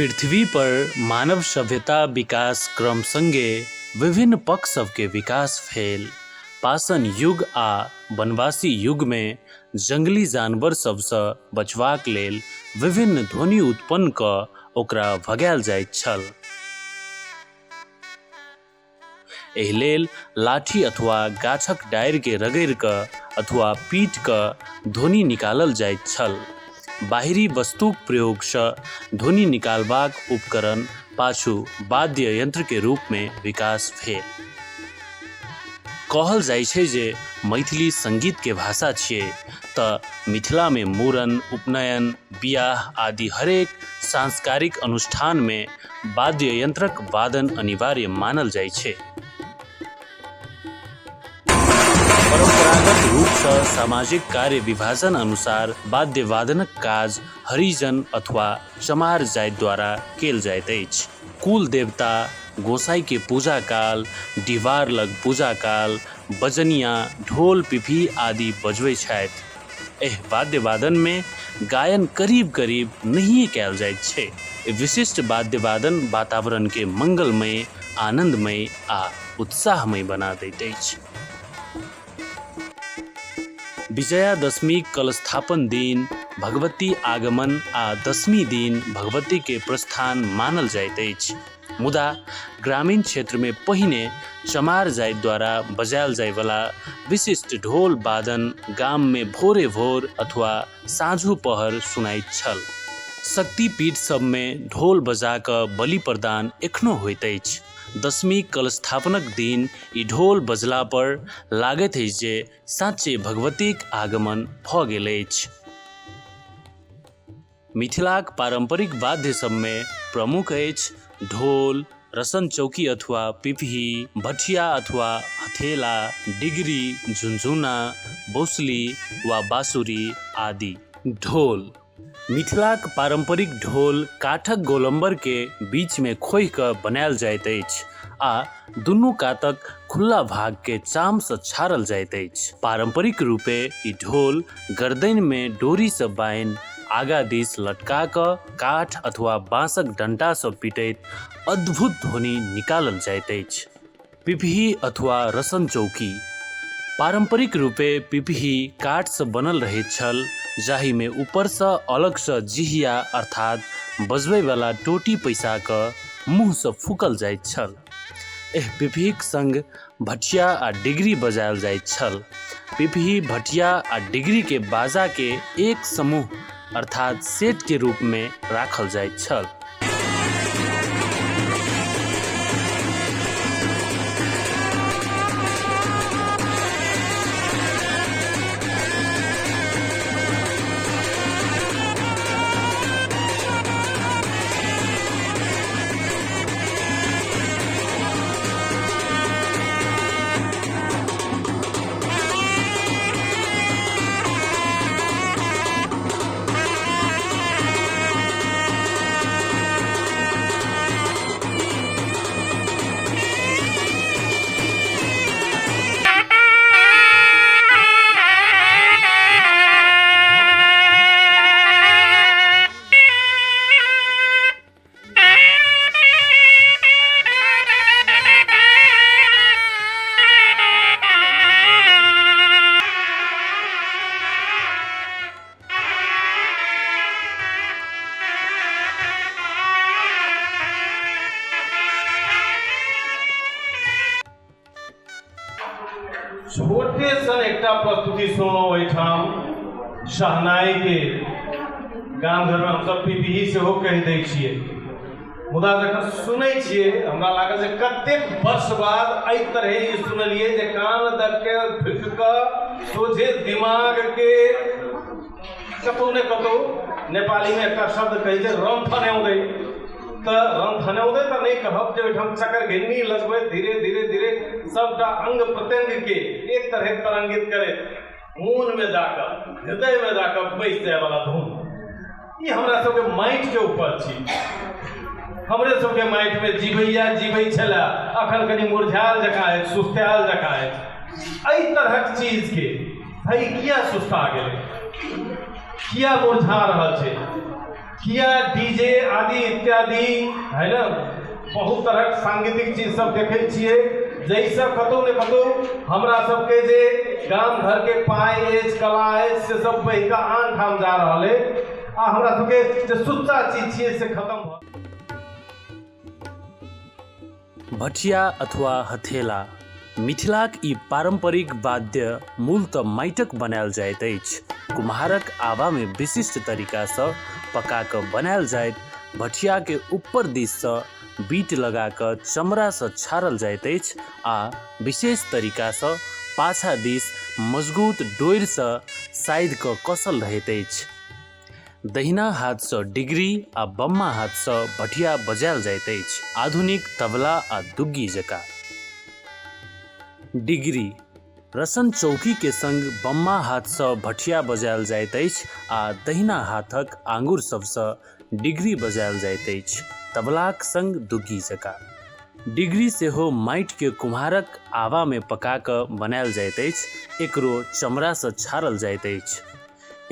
पृथ्वी पर मानव सभ्यता विकास क्रम संगे विभिन्न पक्ष सबके विकास भेल। पाषाण युग आ वनवासी युग में जंगली जानवर सबसँ बचबाक लेल विभिन्न ध्वनि उत्पन्न कऽ ओकरा भगायल जाइत छल। एहि लेल लाठी अथवा गाछक डारि के रगड़ि कऽ अथवा पीट कऽ ध्वनि निकालल जाइत छल। बाहरी वस्तुक प्रयोगसँ ध्वनि निकालबाक उपकरण पाछू वाद्य यंत्र के रूप में विकास भेल। कहल जाइ छै जे मैथिली संगीत के भाषा छियै तऽ मिथिला में मूड़न, उपनयन, बियाह आदि हरेक सांस्कारिक अनुष्ठान में वाद्य यंत्रक वादन अनिवार्य मानल जाइ छै। परंपरागत रूपसँ सामाजिक कार्य विभाजन अनुसार वाद्यवादनक काज हरिजन अथवा चमार जाति द्वारा कयल जाइत अछि। कुल देवता गोसाई के पूजा काल, डिहबार लग पूजा काल बजनिया ढोल पिपही आदि बजबै छथि। एहि वाद्यवादन मे गायन करीब करीब नहिए कयल जाइत छै। विशिष्ट वाद्यवादन वातावरण के मंगलमय, आनंदमय आ उत्साहमय बना दैत अछि। विजयादशमी कलस्थापन दिन भगवती आगमन आ दशमी दिन भगवती के प्रस्थान मानल जाइत अछि। मुदा ग्रामीण क्षेत्र में पहिने चमार जाति द्वारा बजायल जायवला विशिष्ट ढोल वादन गाम में भोरे भोर अथवा साँझू पहर सुनाइत छल। शक्तिपीठ सब में ढोल बजा कऽ बलि प्रदान एखनो होइत अछि। दशमी कलस्थापनक दिन ई ढोल बजला पर लागैत अछि जे साँचे भगवतीक आगमन भऽ गेल अछि। मिथिलाक पारंपरिक वाद्य सबमे प्रमुख अछि ढोल, रसन चौकी अथवा पिपही, भठिया अथवा हथेला, डिगरी, झुनझुना, बौसली वा बाँसुरी आदि। ढोल मिथिलाक पारंपरिक ढोल काठक गोलम्बर के बीच मे खोहि कऽ बनायल जाइत अछि आ दुनू कातक खुल्ला भाग के चाम सँ छारल जाइत अछि। पारंपरिक रूपे ई ढोल गर्दनि मे डोरी सँ बान्हि आगा दिस लटका कऽ काठ अथवा बाँसक डंटा सँ पीटैत अद्भुत ध्वनि निकालल जाइत अछि। पिपही अथवा रसन चौकी पारंपरिक रूपे पिपही काठसँ बनल रहैत छल, जाहिमे ऊपरसँ अलगसँ जिहिया अर्थात बजबयवला टोटी पैसा कऽ मुँहसँ फूकल जाइत छल। एहि पिपहीक संग भठिया आ डिगरी बजायल जाइत छल। पिपही, भठिया आ डिगरी के बाजा के एक समूह अर्थात सेट के रूप में राखल जाइत छल। छोटे सन एकटा प्रस्तुति सुनलहुँ ओहिठाम शहनाई के। गाम घरमे हमसब पिपही सेहो कहि दै छियै, मुदा जखन सुनै छियै हमरा लागल जे कतेक वर्ष बाद एहि तरहे ई सुनलियै जे कान दऽ के झुकि कऽ सोझे दिमागके कतहु ने कतहु नेपालीमे एकटा शब्द कहै छै रन्थन्यौदै, तऽ रन्थन्यौदै तऽ नहि कहब जे ओहिठाम चकरघिन्नी लगबैत धीरे धीरे धीरे सबटा अङ्ग प्रत्यङ्गके एक तरहे तरंगित करैत मोनमे जाकऽ हृदयमे जाकऽ बैस जायवला धुन। ई हमरा सबके माटिके ऊपर छी, हमरे सबके माटिमे जीवैया जीवै छलै, अखन कनि मुरझायल जकाँ अछि, सुस्तायल जकाँ अछि। एहि तरहक चीजके भाइ किया सुस्ता गेलै, किया मुरझा रहल छै? किया डीजे आदि इत्यादि है ने, बहुत तरहक सांगीतिक चीज सब देखै छियै, जाहिसँ कतहु ने कतहु हमरा सबके जे गाम घरके पाइ अछि, कला अछि, से सब बहि कऽ आन ठाम जा रहल अछि आ हमरा सबके जे सुच्चा चीज छियै से खतम भऽ। भठिया अथवा हथेला मिथिलाक ई पारम्परिक वाद्य मूलतः माटिक बनायल जाइत अछि। कुम्हारक आवामे विशिष्ट तरीकासँ पका कऽ बनायल जाइत भठियाके ऊपर दिससँ बीट लगा कऽ चमड़ासँ छाड़ल जाइत अछि आ विशेष तरीकासँ पाछा दिस मजगूत डोरिसँ साधि कऽ कसल रहैत अछि। दहिना हाथसँ डिग्री आ बम्मा हाथसँ भठिया बजायल जाइत अछि, आधुनिक तबला आ दुग्गी जकाँ। डिग्री रसन चौकीके संग बम्मा हाथसँ भठिया बजायल जाइत अछि आ दहिना हाथक आंगुर सभसँ डिग्री बजायल जाइत अछि, तबलाक संग दुग्गी जकाँ। डिग्री सेहो माटिके कुम्हारक आवामे पका कऽ बनायल जाइत अछि, एकरो चमड़ासँ छाड़ल जाइत अछि।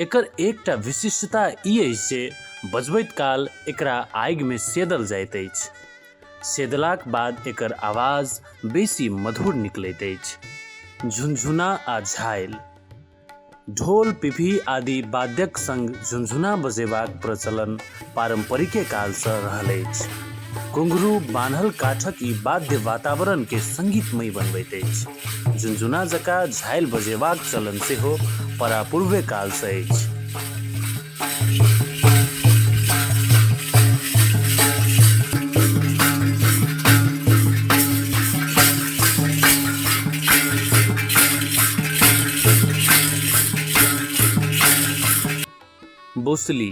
एकर एकटा विशिष्टता ई अछि जे बजबैत काल एकरा आगिमे सेदल जाइत अछि। सेदलाक बाद एकर आवाज बेसी मधुर निकलैत अछि। झुनझुना आ झालि, ढोल, पिपही आदि वाद्यक संग झुनझुना बजेबाक प्रचलन पारम्परिके कालसँ रहल अछि। घुंघरू बान्हल काठक ई वाद्य वातावरणकेँ संगीतमयी बनबैत अछि। झुनझुना जकाँ झालि बजेबाक चलन सेहो परापूर्वे कालसँ अछि। बौसली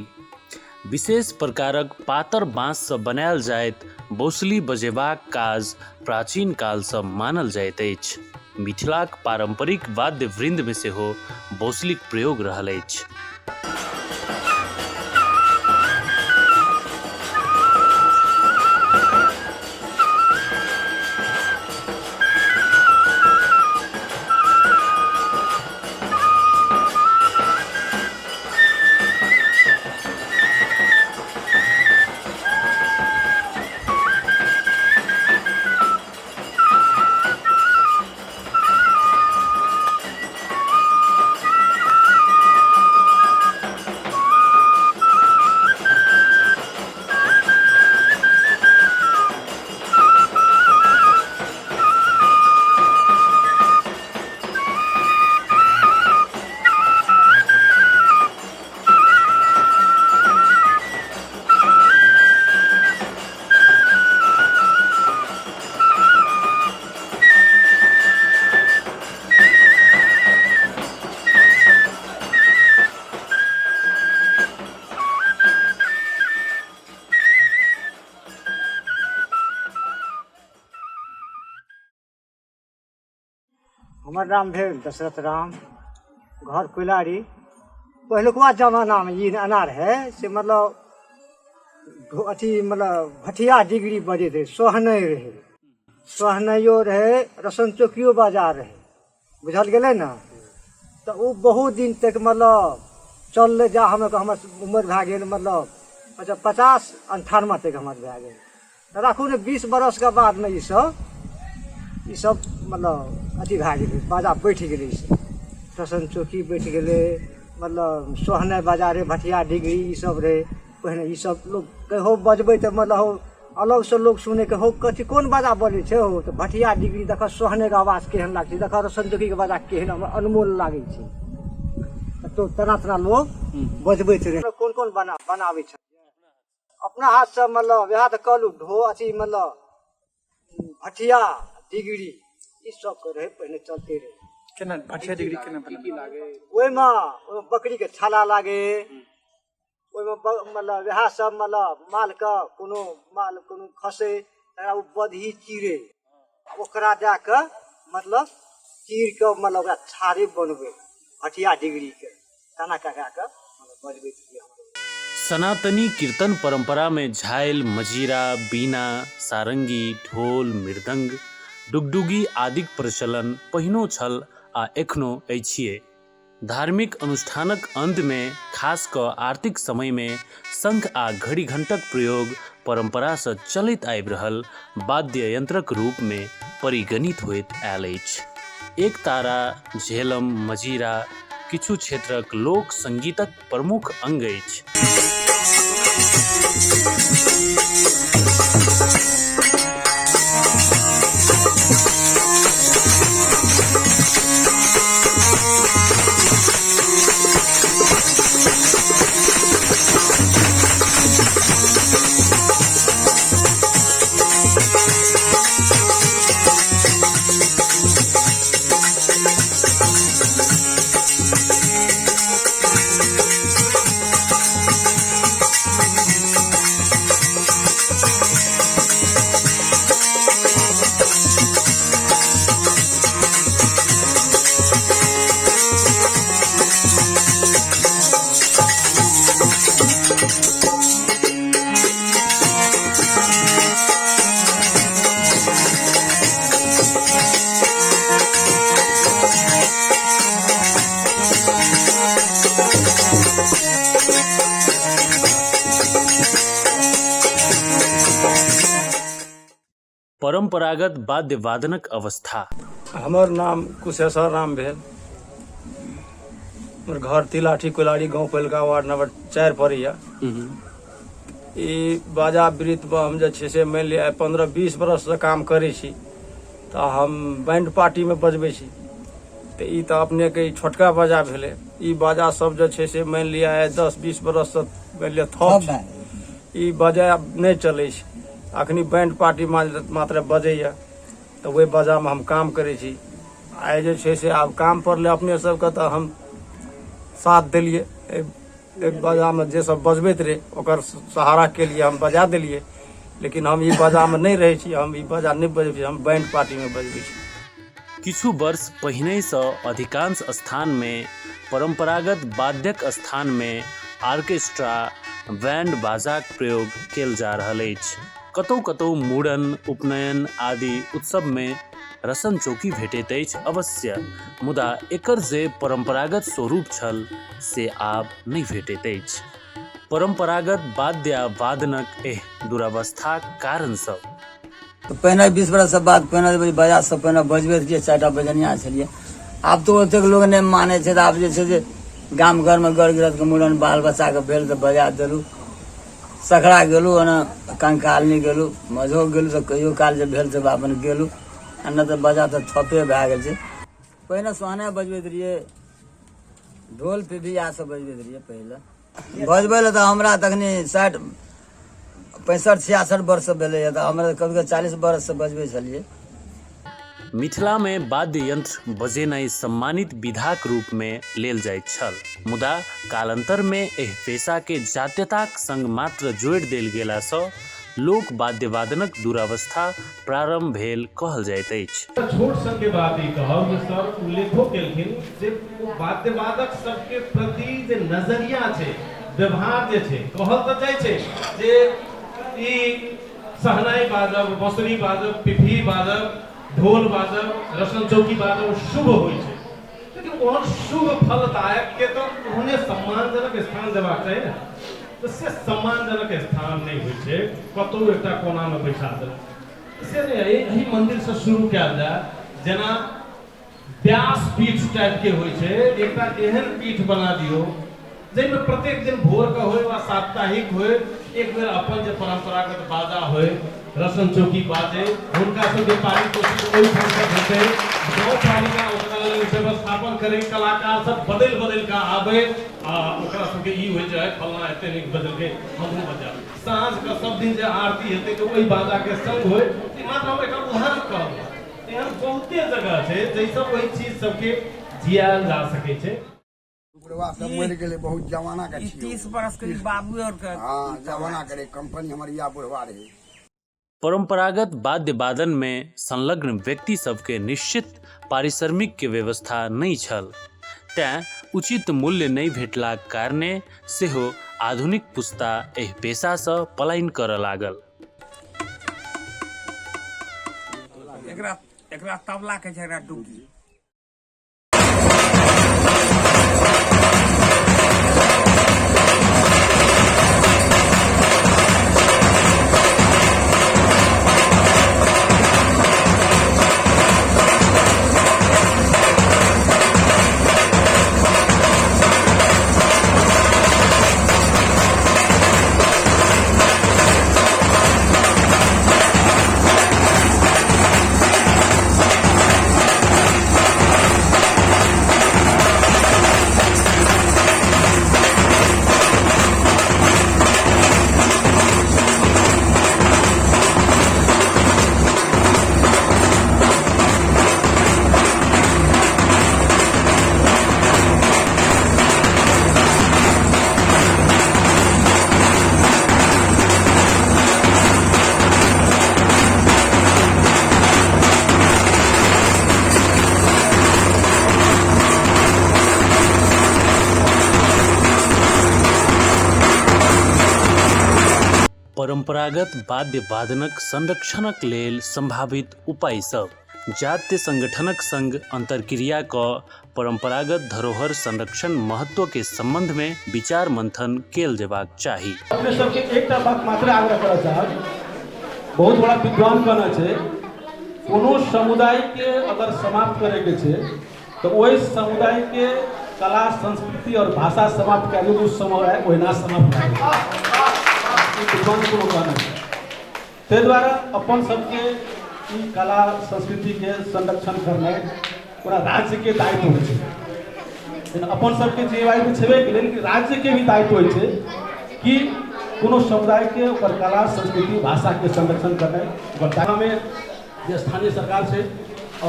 विशेष प्रकारक पातर बाँससँ बनायल जाइत बौसली बजेबाक काज प्राचीन कालसँ मानल जाइत अछि। मिथिलाक पारम्परिक वाद्य वृन्दमे सेहो बौसलीक प्रयोग रहल अछि। हमर नाम भेल दशरथ राम, घर कोइलारी। पहिलुकवा जमानामे ई एना रहै से मतलब अथी मतलब भठिया डिग्री बजैत रहै, सोहनै रहै, सोहनैयो रहै, रसन चौकियो बाजार रहै, बुझल गेलै ने। तऽ ओ बहुत दिन तक मतलब चललै, जा हमर उमर भए गेल मतलब अच्छा 50 98 तक हमर भए गेल। तऽ राखू ने 20 बरसके बादमे ईसब मतलब अथी भए गेलै, बाजा बैठ गेलै। ईसब रसन चौकी बैठ गेलै, मतलब सोहनाइ बाजा रहै, भटिया डिगरी ईसब रहै पहिने। ईसब लोक कहियो बजबै तऽ मतलब हौ अलगसँ लोक सुनै कि हौ कथी कोन बाजा बजै छै हौ, तऽ भटिया डिगरी देखऽ, सोहनाइके आवाज केहन लागै छै देखऽ, रसन चौकीके बाजा केहन अनमोल लागै छै। तऽ तेना तेना लोक बजबैत रहै। कोन कोन बनाबै छै अपना हाथसँ, मतलब वएह तऽ कहलहुँ ढो अथी मतलब भटिया डिगरी ई सबके रहै पहिने, चलते रहै। केना भटिया डिगरी केना बनै? ओहिमे बकरीके छाला लागै, ओहिमे मतलब वएह सब मतलब मालके कोनो माल कोनो खसै तकरा ओ बदही चीरै, ओकरा दए कऽ मतलब चीर कऽ मतलब ओकरा छाड़े बनबै भटिया डिगरीके, तेना कए कए कऽ मतलब बजबैत रहियै हम। सनातनी कीर्तन परंपरा में झालि, मजीरा, बीना, सारंगी, ढोल, मृदंग, डुगडुगी आदिक प्रचलन पहिनो छल आ एखनो अछिए। धार्मिक अनुष्ठानक अन्तमे खास कऽ आरतीक समयमे शङ्ख आ घड़ी घण्टक प्रयोग परम्परासँ चलैत आबि रहल वाद्य यन्त्रक रूपमे परिगणित होइत आयल अछि। एक तारा, झेलम, मजीरा किछु क्षेत्रक लोक सङ्गीतक प्रमुख अङ्ग अछि। परम्परागत वाद्यवादनक अवस्था। हमर नाम कुशेश्वर राम भेल। हमर घर तिलाठी कोइलाड़ी गाँव पहिलका वार्ड नंबर 4 पड़ैया। ई बाजा वृत्तमे हम जे छै से मानि लिअ आइ 15-20 बरससँ काम करै छी, तऽ हम बैंड पार्टीमे बजबै छी। तऽ ई तऽ अपनेके ई छोटका बाजा भेलै। ई बाजा सब जे छै से मानि लिअ आइ 10-20 बरससँ मानि लिअ थप छै। ई बाजा नहि चलै छै अखनी, बैंड पार्टी मात्र बजैया, तऽ ओहि बाजामे हम काम करै छी। आइ जे छै से आब काम पड़लै अपने सबके, तऽ हम साथ देलियै। एहि बाजामे जे सब बजबैत रहै ओकर सहाराके लिए हम बजा देलियै, लेकिन हम ई बाजामे नहि रहै छी। हम ई बाजा नहि बजबै छी, हम बैंड पार्टीमे बजबै छी। किछु वर्ष पहिनहिसँ अधिकांश स्थानमे परम्परागत वाद्यक स्थानमे आर्केस्ट्रा, बैंड बाजाक प्रयोग कयल जा रहल अछि। कतहु कतहु मूड़न, उपनयन आदि उत्सवमे रसन चौकी भेटैत अछि अवश्य, मुदा एकर जे परम्परागत स्वरूप छल से आब नहि भेटैत अछि। परम्परागत वाद्य आ वादनक एहि दुरवस्थाक कारण सब। तऽ पहिने 20 बरससँ बाद पहिने बाजा सब पहिने बजबैत रहियै, 4टा बजनिया छलियै। आब तऽ ओतेक लोक नहि मानै छै। तऽ आब जे छै से गाम घरमे गर गिरहतके मूड़न बाल बच्चाके भेल तऽ बजा देलहुँ। सखड़ा गेलहुँ, ओना कंकालनी गेलहुँ, मझो गेलहुँ, तऽ कहियो काल जे भेल तऽ अपन गेलहुँ, आ नहि तऽ बजा तऽ थपे भए गेल छै। पहिने सोहने बजबैत रहियै, ढोल पिपहिया सब बजबैत रहियै। पहिले बजबै लए तऽ हमरा तखनी 60 65 66 वर्ष भेलैए, तऽ हमरा कभी कभी 40 वर्षसँ बजबै छलियै। मिथिलामे वाद्य यंत्र बजेनाइ सम्मानित विधाक रूपमे लेल जाइत छल, मुदा कालान्तरमे एहि पेशाके जात्यताक संग मात्र जोड़ि देल गेलासँ लोक वाद्यवादनक दुरावस्था प्रारम्भ भेल कहल जाइत अछि। छोट सन के बात ई कहब जे सर उल्लेखो केलखिन जे वाद्यवादक सबके प्रति जे नजरिया छै, व्यवहार जे छै, कहल तऽ जाइ छै जे ई शहनाई बाजब, बाँसुरी बाजब, पिपही बाजब, ढोल बाजब, रसन चौकी बाजब शुभ होइ छै, लेकिन ओहन शुभ फलदायक के तऽ ओहने सम्मानजनक स्थान देबाक चाही ने। तऽ से सम्मानजनक स्थान नहि होइ छै, कतहु एकटा कोनामे बैसा देलक। से नहि, एहि मन्दिरसँ शुरू कयल जाय। जेना व्यास पीठ टाइपके होइ छै, एकटा एहन पीठ बना दियौ जाहिमे प्रत्येक दिन भोरके होय वा साप्ताहिक होय, एक बेर अपन जे परम्परागत बाजा होय, रसन चौकी बाजै, हुनका सबके पारितोषिक ओहिठामसँ भेटै, गाँवपालिका ओकरा लेल व्यवस्थापन करै, कलाकार सब बदलि बदलि कऽ आबै आ ओकरा सबके ई होइ छै फलना एते नीक बजलकै, हमहूँ बजायब। साँझके सब दिन जे आरती हेतै तऽ ओहि बाजाके संग होय। ई मात्र हम एकटा उदाहरण कहलहुँ, एहन बहुते जगह छै जाहिसँ ओहि चीज सबके जियायल जा सकै छै। बुढ़वा सब मरि गेलै, बहुत जमाना के छियै। 30 बरस के बाबू और के। हाँ, जमाना के रहे कंपनी, हमर या बुढ़वा रहे। परंपरागत वाद्य वादन में संलग्न व्यक्ति सबके निश्चित पारिश्रमिक के व्यवस्था नहि छल, तें उचित मूल्य नहि भेटलाक कारणे सेहो आधुनिक पुस्ता एहि पेशासँ पलायन करऽ लागल। एकरा एकरा तबला कहै छै, एकरा डुग्गी। परम्परागत वाद्य वादनक संरक्षणक लेल सम्भावित उपायसभ। जातीय संगठनक संग अन्तर्क्रिया कऽ परम्परागत धरोहर संरक्षण महत्वके सम्बन्धमे विचार मन्थन कयल जेबाक चाही। अपने सबके एकटा बात मात्र आग्रह करऽ चाहब, बहुत बड़ा विद्वान कहना छै, कोनो समुदाय के अगर समाप्त करे के छै तऽ ओहि समुदाय के कला, संस्कृति और भाषा समाप्त कए दियौ, ओ समुदाय ओहिना समाप्त भए जायत। ई विद्वान कोनो कहना छै। ताहि दुआरे अपन सबके ई कला संस्कृतिके संरक्षण करनाइ पूरा राज्यके दायित्व होइ छै। जेना अपन सबके जिम्मेवारी तऽ छेबे केलै, लेकिन राज्यके भी दायित्व होइ छै कि कोनो समुदायके ओकर कला, संस्कृति, भाषाके संरक्षण करनाइ ओकर दायित्वमे जे स्थानीय सरकार छै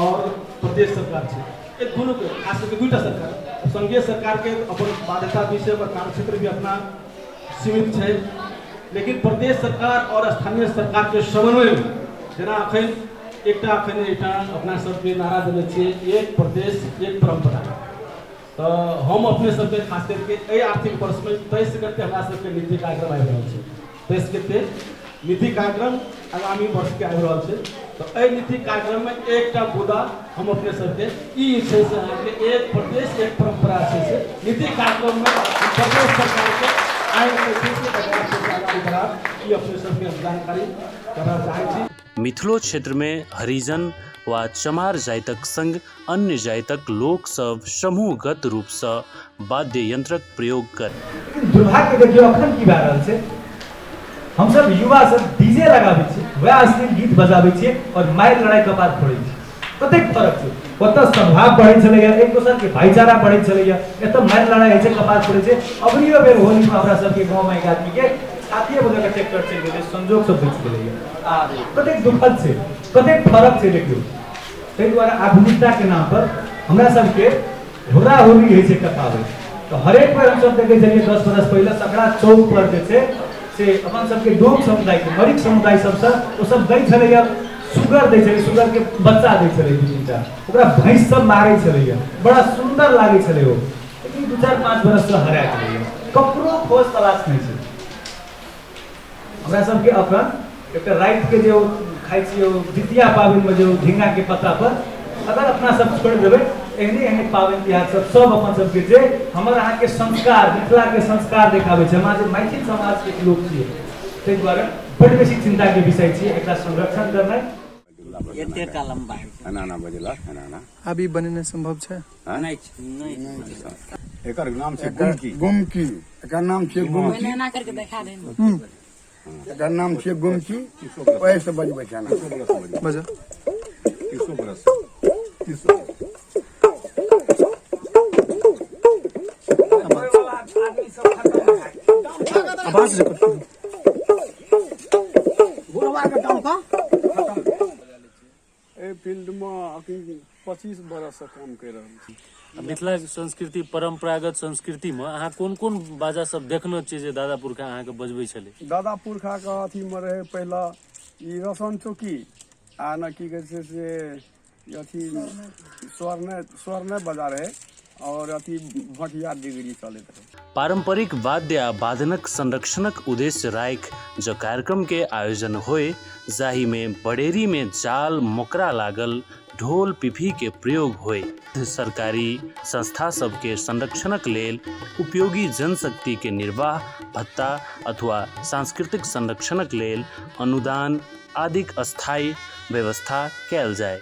और प्रदेश सरकार छै, एक दुनूके, खास करके दुईटा सरकार, संघीय सरकारके अपन बाध्यता भी छै, ओकर कार्यक्षेत्र भी अपना सीमित छै, लेकिन प्रदेश सरकार और स्थानीय सरकार के समन्वय में जेना अखन एकटा अखन एकटा अपना सबके नारा देने छियै, एक प्रदेश एक परंपरा, तऽ हम अपने सबके खास करके एहि आर्थिक वर्षमे 23 गते हमरा सबके नीति कार्यक्रम आबि रहल छै, 23 गते नीति कार्यक्रम आगामी वर्षके आबि रहल छै। तऽ एहि नीति कार्यक्रममे एकटा मुद्दा हम अपने सबके ई छै से अहाँके एक प्रदेश एक परंपरा छै से नीति कार्यक्रममे प्रदेश सरकारके आइ जे छै से एकरा छै से आगाँ बढ़ायब, ई अपने सबके हम जानकारी करऽ चाहै छी। मिथिलो क्षेत्रमे हरिजन वा चमार जातिक संग अन्य जातिक लोकसभ समूहगत रूपसँ वाद्य यंत्रक प्रयोग कर। लेकिन दुर्भाग्य देखियौ अखन की भए रहल छै, हमसब युवा सब डीजे लगाबै छियै, वएह अश्लील गीत बजाबै छियै और मारि लड़ाइ कपार फोड़ै छियै। कतेक फरक छै। ओतऽ सद्भाव बढ़ै छलैया, एक दोसर के भाईचारा बढ़ै छलैया, एतऽ मारि लड़ाइ होइ छै, कपार फोड़ै छै। अबरियो बेर होलीमे हमरा सबके गाँवमे एक आदमी के छातिए बजा कऽ ट्रैक्टर चलि गेलै, संजोगसँ बचि गेलैया। आ कतेक दुखद छै, कतेक फरक छै देखियौ। ताहि दुआरे आधुनिकताके नाम पर हमरा सबके होरा होली होइ छै कटाबै, तऽ हरेक बेर हमसब देखै छलियै 10 बरस पहिले सकरा चौक पर जे छै से अपन सबके डोम समुदायके मरिक समुदाय सबसँ ओ सब दै छलैया, सुगर दै छलै, सुगरके बच्चा दै छलै 2-3टा, ओकरा भैंस सब मारै छलैया, बड़ा सुन्दर लागै छलै ओ। लेकिन 2-4-5 बरससँ हरा गेलैया, ककरो खोज तलाश नहि छै। हमरा सबके अखन एकटा रातिके जे ओ खाइ छियै ओ जितिया पाबनिमे जे ओ झिङ्गाके पत्ता पर अगर अपना सब छोड़ि देबै, एहने एहने पाबनि तिहार सब सब अपन सबके जे हमर अहाँके संस्कार, मिथिलाके संस्कार देखाबै छै। हम अहाँ जे मैथिल समाजके लोक छियै, ताहि दुआरे बड्ड बेसी चिन्ताके विषय छियै एकरा संरक्षण करनाइ। एतेटा लम्बा होइ छै। एना एना बजेलक, एना एना। आब ई बनेनाइ सम्भव छै? नहि छै। नहि। एकर नाम छै गुमकी। गुमकी, एकर नाम छै गुमकी। एना करके देखा दे। एकर नाम छै गुमकी, ओहि से बजबै छै एना। बजा। 300 बरस। आवाज रिकॉर्ड करू। बुढ़वा के टमका। एहि फील्डमे अखन 25 बरससँ काम करि रहल छी। मिथिला संस्कृति, परम्परागत संस्कृतिमे अहाँ कोन कोन बाजा सब देखने छियै जे दादा पुरखा अहाँके बजबै छलै? दादा पुरखाके अथीमे रहै पहिले ई रसन चौकी आ ने की कहै छै से अथी स्वर नहि बजा रहै और अथी भटिया डिग्री चलैत रहै। पारम्परिक वाद्य आ वादनक संरक्षणक उद्देश्य राखि जँ कार्यक्रम के आयोजन होय, जाहि मे बड़ेरी मे जाल मोकरा लागल ढोल पिपही के प्रयोग होय, सरकारी संस्था सब के संरक्षणक लेल उपयोगी जनशक्ति के निर्वाह भत्ता अथवा सांस्कृतिक संरक्षणक लेल अनुदान आदिक अस्थायी व्यवस्था कयल जाय।